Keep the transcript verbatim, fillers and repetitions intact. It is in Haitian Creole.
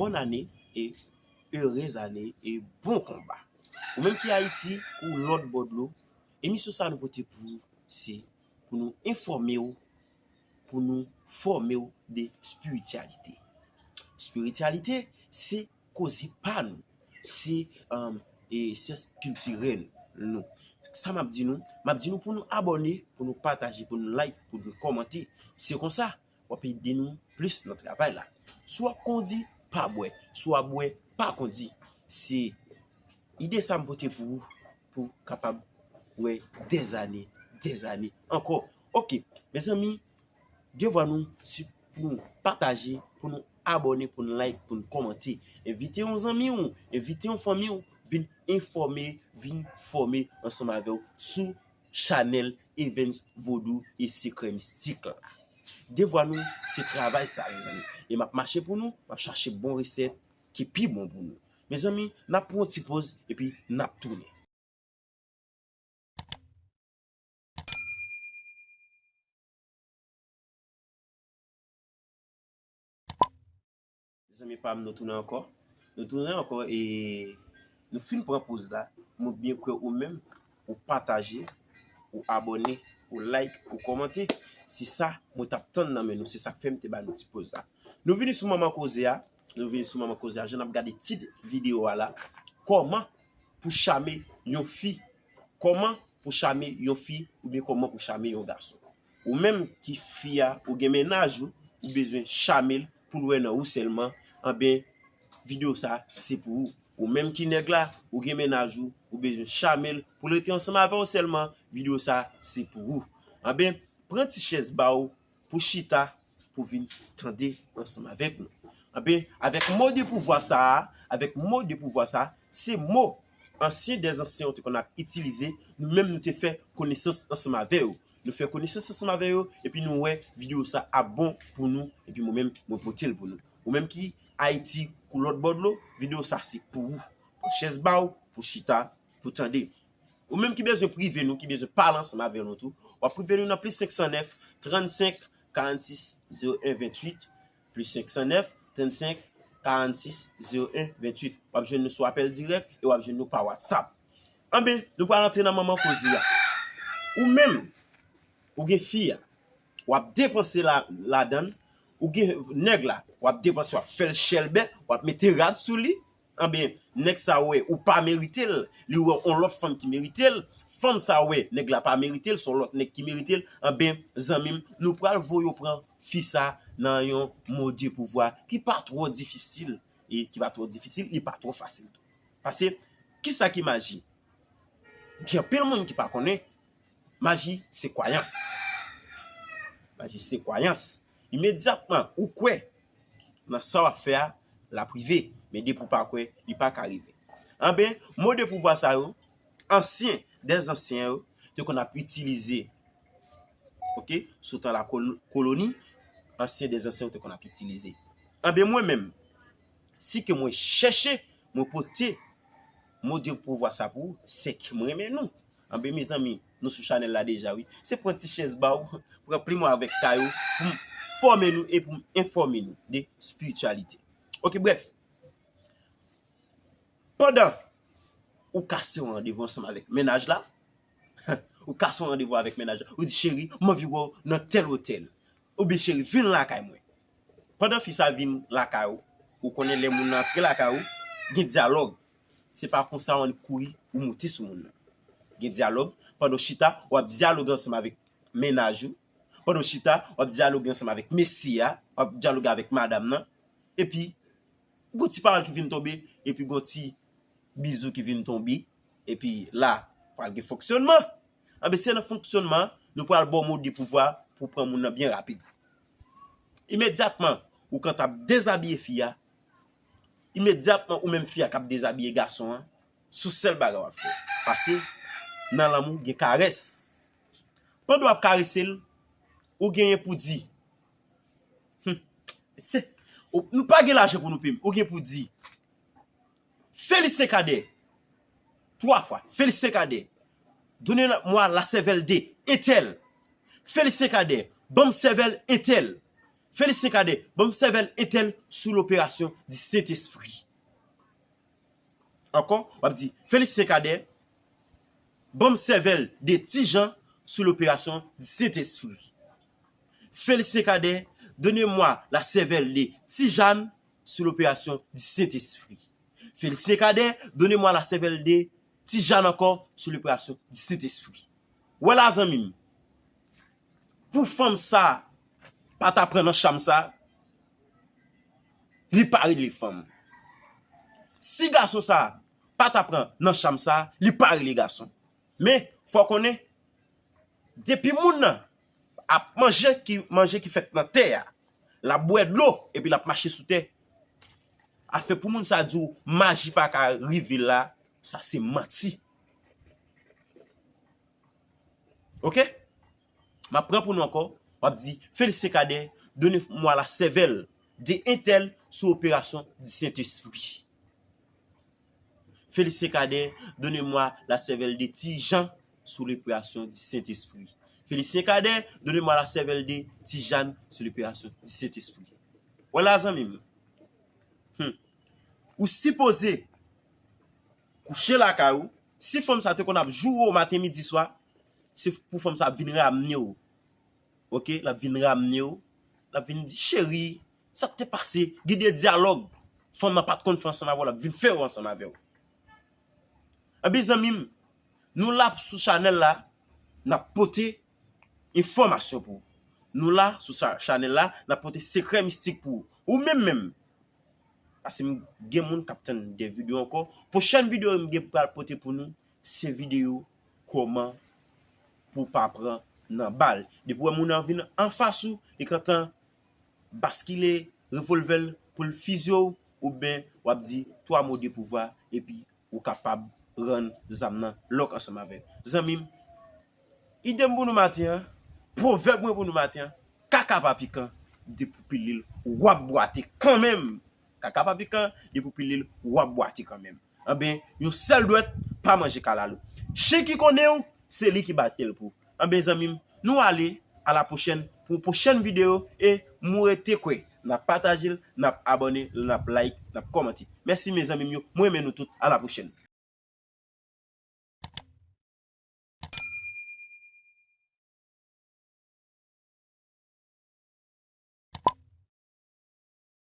Bòn ane e erez ane e bon konba. Ou menm ki Ayiti, ou lòt bò dlo, emisyon sa nou pote pou ou, se pou nou enfòme w, pou nou fòme w de espirityalite. Espirityalite, se koze pa nou, se, um, e, syans kiltirèl nou. Sa m ap di nou, m ap di nou pou nou abòne, pou nou pataje, pou nou like, pou nou kòmante. Se konsa, w ap ede nou plis nan travay la. Si w ap kondi, pa bwè. Si w ap bwè, pa kondi. Se ide sa m pote pou ou, pou w kapab wè dèzane, dèzane ankò. Oke, mezanmi, devwa nou se pou nou pataje, pou nou abòne, pou nou like, pou nou kòmante. Envite yon zanmi w, envite yon fanmi w, vin enfòme, vin fòme ansanm avè w sou chanèl Evens Vodou e Sekrè Mistik la. Devwa nou, se travay sa, mezanmi. E m ap mache pou nou, m ap chache bon resèt ki pi bon pou nou. Mezanmi, n ap pran yon ti poz, epi n ap tounen. Zanmi pa m, nou tounen ankò. Nou tounen ankò e nou fin pran poz la. Mwen byen kwè ou menm, ou pataje, ou abòne, ou like, ou kòmante. Se sa mwen t ap tann nan men nou. Se sa k fè m te ba nou ti poz la. Nou vini sou manman koze a. Nou vini sou manman koze a. Jan n ap gade tit videyo a la. Kòman pou chame yon fi? Kòman pou chame yon fi oubyen kòman pou chame yon gason? Ou menm ki fi a, ou gen mennaj ou, ou bezwen chame l pou l wè nan ou sèlman, anben, videyo sa se pou ou. Ou menm ki nèg la, ou gen mennaj ou, ou bezwen chame l pou l rete ansanm avè w sèlman, videyo sa se pou ou. Anben, pran ti chèz ba w pou chita, pou vin tande ansanm avèk nou. Anben, avèk mo de pouvwa sa a, avèk mo de pouvwa sa a, se mo ansyen dèzansyen yo te konn ap itilize, nou menm nou te fè konesans ansanm avè yo. Nou fè konesans ansanm avè yo, epi nou wè videyo sa ap bon pou nou, epi mwen menm, mwen pote l pou nou. Ou menm ki Ayiti, kou lòt bò dlo, videyo sa se pou ou. Pran chèz ba w, pou chita, pou tande. Ou menm ki bezwen prive nou, ki bezwen pale ansanm avè nou tou, w ap prive nou nan plis senk san nèf, trannsenk, karannsis, zewo en, venntuit, plis senk san nèf, trannsenk, karannsis, zewo en, venntuit. W ap jwenn nou sou apèl dirèk e w ap jwenn nou pa WhatsApp. Anben, nou pral antre nan manman koze a. Ou menm, ou gen fi a, w ap depanse la, ladan l, ou gen nèg la, w ap depanse, w ap fè l chèlbè, w ap mete rad sou li, anben, nèg sa wè ou pa merite l, li wè on lòt fanm ki merite l, fanm sa wè nèg la pa merite l, se on lòt nèg ki merite l, anben, zanmi m, nou pral voye w pran fi sa nan yon mo de pouvwa ki pa twò difisil, e ki pa twò difisil, li pa twò fasil tou. Paske, kisa ki maji? Gen anpil moun ki pa konnen, maji se kwayans. Maji se kwayans. Imedyatman ou kwè nan sa w ap fè a, l ap rive. Men depi w pa kwè, li pa ka rive. Anben, mo de pouvwa sa yo, ansyen dèzansyen yo te konn ap itilize, oke, sou tan la kol-, koloni, ansyen dèzansyen yo te konn ap itilize. Anben, mwen menm, si ke mwen chèche, mwen pote mo de pouvwa sa pou ou, se ke mwen renmen nou. Anben, mezanmi, nou sou chanèl la deja, wi. Se pran ti chèz ba w, pran plim ou avèk kay ou, pou m fòme nou e pou m enfòme nou de espirityalite. Oke, brèf. Pandan ou kase yon randevou ansanm avèk mennaj la, ou kase yon randevou avèk mennaj la, ou di, "Cheri, m anvi wè w nan tèl otèl." Oubyen, "Cheri, vin lakay mwen." Pandan fi sa vin lakay ou, ou konnen lè moun nan antre lakay ou, gen dyalòg. Se pa konsa w annik kouri, ou moute sou moun nan. Gen dyalòg, pandan w chita, w ap dyaloge ansanm avèk mennaj ou. Pandan w chita, w ap dyaloge ansanm avèk mesye a, w ap dyaloge avèk madanm nan. Epi, gon ti pawòl ki vin tonbe, epi gon ti bizou ki vin tonbe, epi la, pral gen fonksyònman. Anben, se nan fonksyònman, nou pral ba w mo de pouvwa pou pran moun nan byen rapid. Imedyatman, ou kanpe ap dezabiye fi a, imedyatman, ou menm fi a k ap dezabiye gason an, se yon sèl bagay w ap fè. Paske, nan lanmou, gen karès. Pandan w ap karese l, ou genyen pou di, hmm, se, ou, nou pa gen lajan pou nou peye m. Ou gen pou di, Felisyen Kadè, twa fwa, Felisyen Kadè, donnez-moi la cervelle de entèl. Felisyen Kadè, ban m sèvèl entèl. Felisyen Kadè, ban m sèvèl entèl sou loperasyon di Sentespri. Ankò, w ap di, Felisyen Kadè, ban m sèvèl de Ti Jan sou loperasyon di Sentespri. Felisyen Kadè, donnez-moi la cervelle de Ti Jan sou loperasyon di Sentespri. Felisyen Kadè, donnez-moi la cervelle de Ti Jan ankò sou loperasyon di Sentespri. Wè la, zanmi m, pou fanm sa pa ta pran nan cham sa, li pa rele fanm. Si gason sa pa ta pran nan cham sa, li pa rele gason. Men, fò w konnen, depi moun nan ap manje ki, manje ki fèt nan tè a, l ap bwè dlo, epi l ap mache sou tè, afè pou moun sa di w maji pa ka rive la, sa se manti. Oke? M ap pran pou nou ankò. W ap di, Felisyen Kadè, donnez-moi la cervelle de entèl sou loperasyon di Sentespri. Felisyen Kadè, donnez-moi la cervelle de Ti Jan sou loperasyon di Sentespri. Felisyen Kadè, donnez-moi la cervelle de Ti Jan sou loperasyon di Sentespri. Wè la, zanmi m. Hmm. Ou sipoze kouche lakay ou. Si fanm sa te konn ap joure w maten, midi, swa, se pou fanm sa ap vin ramne w. Oke, l ap vin ramne w. L ap vin di, cheri, sa k te pase? Gen de dyalòg fanm nan pa t konn fè ansanm avè w, l ap vin fè yo ansanm avè w. Anben, zanmi m, nou la sou chanèl la, n ap pote enfòmasyon pou ou. Nou la sou sa, chanèl la, n ap pote sekrè mistik pou ou. Ou menm menm, paske m gen moun k ap tann de videyo ankò. Pwochèn videyo m gen pral pote pou nou, se videyo kòman pou w pa pran nan bal. Depi w wè moun nan vin anfas ou, li gentan baskile revòlvè l pou l fizye w, oubyen w ap di twa mo de pouvwa, epi ou kapab rann zam nan lòk ansanm avè l. Zanmi m, ide m pou nou maten an, pwovèb mwen pou nou maten an, kaka pa pikan, depi w pile l, w ap bwate kanmenm. Kaka pa pikan, depi w pile l, w ap bwate kanmenm. Anben, yon sèl dwèt pa manje kalalou. Chen ki konnen w, se li ki bat kè l pou ou. Anben, zanmi m, nou ale, a la pwochèn, pou yon pwochèn videyo, e mwen rete kwè, n ap pataje l, n ap abòne, n ap like, n ap kòmante. Mèsi, mezanmi m yo, mwen renmen nou tout, a la pwochèn.